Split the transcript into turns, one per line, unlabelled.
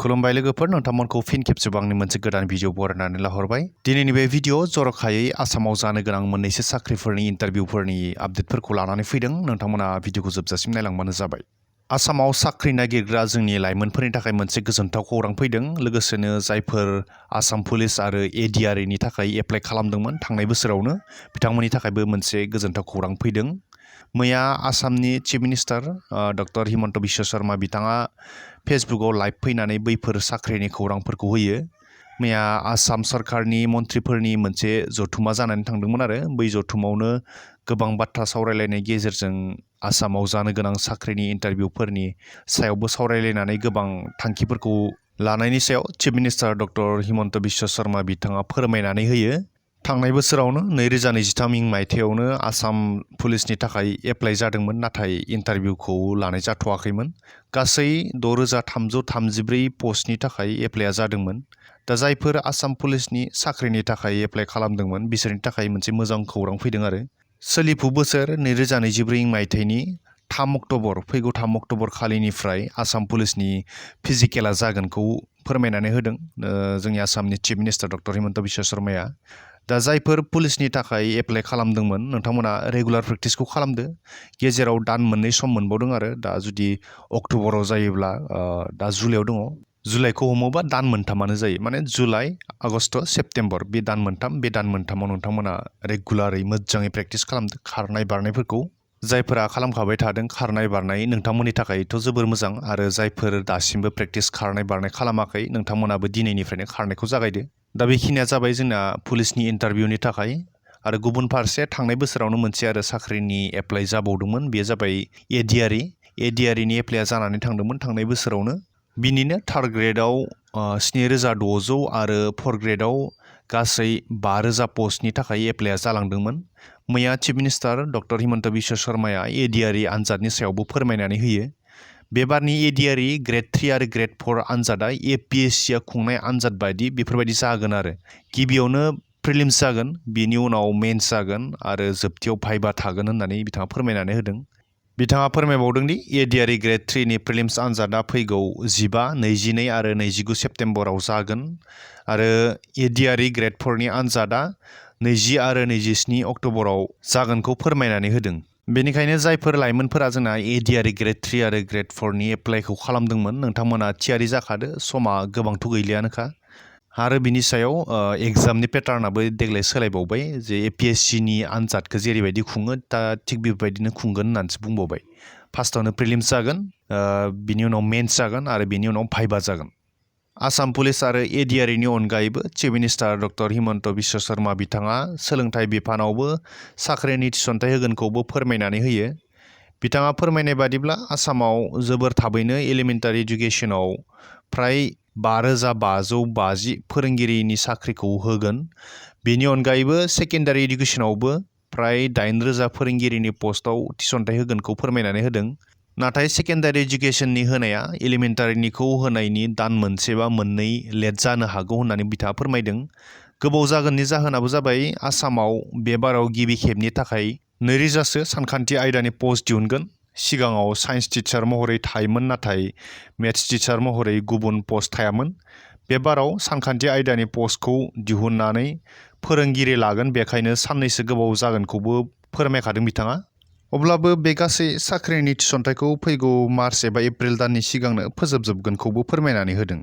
खुलुमबाय लोगोफोर, नोंथांमोनखौ फिन खेबसेबाव आंनि मोनसे गोदान भिडिअ बरायनानै लाहरबाय। दिनैनि बे भिडिअ जर'खायै आसामाव जानो गोनां मोननैसो साख्रिफोरनि इन्टारभिउफोरनि आपडेटफोरखौ लानानै फैदों। नोंथांमोना भिडिअखौ जोबजासिम नायलांबानो जाबाय। आसामाव साख्रि नागिरग्रा जोंनि लाइमोनफोरनि थाखाय मोनसे गोजोनथाव खौरां फैदों। लोगोसेनो जायफोर आसाम पुलिस आरो ADRE नि थाखाय एप्लाइ खालामदोंमोन थांनाय बोसोरावनो, बिथांमोननि थाखायबो मोनसे गोजोनथाव खौरां फैदों। मैया आसामनि chief minister doctor Himanta Biswa Sharma बिथाङा फेसबुकआव लाइभ फैनानै बैफोर साख्रिनि खौरांफोरखौ होयो। मैया आसाम सरकारनि मन्थ्रिफोरनि मोनसे जथुमा जानानै थांदोंमोन आरो बै जथुमावनो गोबां बाथ्रा सावरायलायनायनि गेजेरजों आसामाव जानो गोनां साख्रिनि इन्टारभिउफोरनि सायावबो सावरायलायनानै गोबां थांखिफोरखौ लानायनि सायाव chief minister doctor Himanta Biswa Sharma बिथाङा फोरमायनानै होयो। थांनाय बोसोरावनो 2023 मायथाइयावनो आसाम पुलिसनि थाखाय एप्लाइ जादोंमोन, नाथाय इन्टारभिउखौ लानाय जाथ'वाखैमोन। गासै 6334 पस्टनि थाखाय एप्लाइआ जादोंमोन। दा जायफोर आसाम पुलिसनि साख्रिनि थाखाय एप्लाइ खालामदोंमोन बिसोरनि थाखाय मोनसे मोजां खौरां फैदों आरो सोलिफु बोसोर 2024 मायथाइनि 3 अक्ट'बर फैगौ 3 अक्ट'बर खालिनिफ्राय आसाम पुलिसनि फिजिकेला जागोनखौ फोरमायनानै होदों जोंनि आसामनि chief minister doctor Himanta Biswa शर्माया। दा जायफोर पुलिसनि थाखाय एप्लाइ खालामदोंमोन नोंथांमोना रेगुलार प्रेक्टिसखौ खालामदो। गेजेराव दान मोननै सम मोनबावदों आरो दा जुदि अक्ट'बराव जायोब्ला दा जुलाइआव दङ। जुलाइखौ हमोबा दान मोनथामानो जायो, माने जुलाइ, आगष्ट, सेप्तेम्बर बे दान मोनथामाव नोंथांमोना रेगुलारै मोजाङै प्रेक्टिस खालामदो खारनाय बारनायफोरखौ। जायफोरा खालामखाबाय थादों खारनाय बारनाय नोंथांमोननि थाखायथ' जोबोर मोजां, आरो जायफोर दासिमबो प्रेक्टिस खारनाय बारनाय खालामाखै नोंथांमोनाबो दिनैनिफ्रायनो खारनायखौ जागायदो। दा बेखिनिया जाबाय जोंना पुलिसनि इन्टारभिउनि थाखाय। आरो गुबुन फारसे थांनाय बोसोरावनो मोनसे आरो साख्रिनि एप्लाइ जाबावदोंमोन, बेयो जाबाय ADRE। ADREनि एप्लाइआ जानानै थांदोंमोन थांनाय बोसोरावनो। बिनिनो थार्ड ग्रेडआव 7600 आरो फर्थ ग्रेडआव गासै 5000 पस्टनि थाखाय एप्लाइआ जालांदोंमोन। मैया chief minister doctor Himanta Biswa शर्माया ADRE आनजादनि सायावबो फोरमायनानै होयो। बेबारनि ADRE ग्रेड 3 आरो ग्रेड 4 आनजादा APSCआ खुंनाय आनजाद बायदि बेफोरबायदि जागोन आरो गिबियावनो प्रिलिम्स जागोन, बिनि उनाव मेन्स जागोन आरो जोबथियाव भाइभा थागोन होननानै बिथाङा फोरमायनानै होदों। बिथाङा फोरमायबावदों दि ADRE ग्रेड 3 नि प्रिलिम्स आनजादा फैगौ 15, 22 आरो 29 सेप्तेम्बराव जागोन, आरो ADRE ग्रेड 4 नि आनजादा 20 आरो 27 अक्ट'बराव जागोनखौ फोरमायनानै होदों। बेनिखायनो जायफोर लाइमोनफोरा जोंना ADRE ग्रेड 3 आरो ग्रेड 4 नि एप्लाइखौ खालामदोंमोन नोंथांमोना थियारि जाखादो, समा गोबांथ' गैलियानोखा। आरो बिनि सायाव एग्जामनि पेटार्नाबो देग्लाय सोलायबावबाय, जे APSCनि आनजादखौ जेरैबायदि खुङो दा थिग बेबायदिनो खुंगोन होननानैसो बुंबावबाय। फार्स्टआवनो प्रिलिम्स जागोन, बिनि उनाव मेन्स जागोन आरो बिनि उनाव भाइभा जागोन। आसाम पुलिस आरो ADREनि अनगायैबो chief minister doctor Himanta Biswa Sharma बिथाङा सोलोंथाइ बिफानावबो साख्रिनि थिसनथाइ होगोनखौबो फोरमायनानै होयो। बिथाङा फोरमायनाय बादिब्ला आसामाव जोबोर थाबैनो एलिमेन्टारि इडुकेसनाव फ्राय 5550 फोरोंगिरिनि साख्रिखौ होगोन। बेनि अनगायैबो सेकेन्डारि इडुकेसनावबो फ्राय 8000 फोरोंगिरिनि पस्टआव थिसनथाइ होगोनखौ फोरमायनानै होदों। नाथाय सेकेन्डारि इडुकेसननि होनाया एलिमेन्टारिनिखौ होनायनि दान मोनसे बा मोननै लेट जानो हागौ होननानै बिथाङा फोरमायदों। गोबाव जागोननि जाहोनाबो जाबाय आसामाव बे बाराव गिबि खेबनि थाखाय 2000सो सानखान्थि आयदानि पस्ट दिहुनगोन। सिगाङाव साइन्स टिचार महरै थायोमोन, नाथाय मेथ्स टिचार महरै गुबुन पस्ट थायामोन। बे बाराव सानखान्थि आयदानि पस्टखौ दिहुननानै फोरोंगिरि लागोन, बेखायनो साननैसो गोबाव जागोनखौबो फोरमायखादों बिथाङा। अब्लाबो बे गासै साख्रिनि थिसनथाइखौ फैगौ मार्च एबा एप्रिल दाननि सिगांनो फोजोबजोबगोनखौबो फोरमायनानै होदों।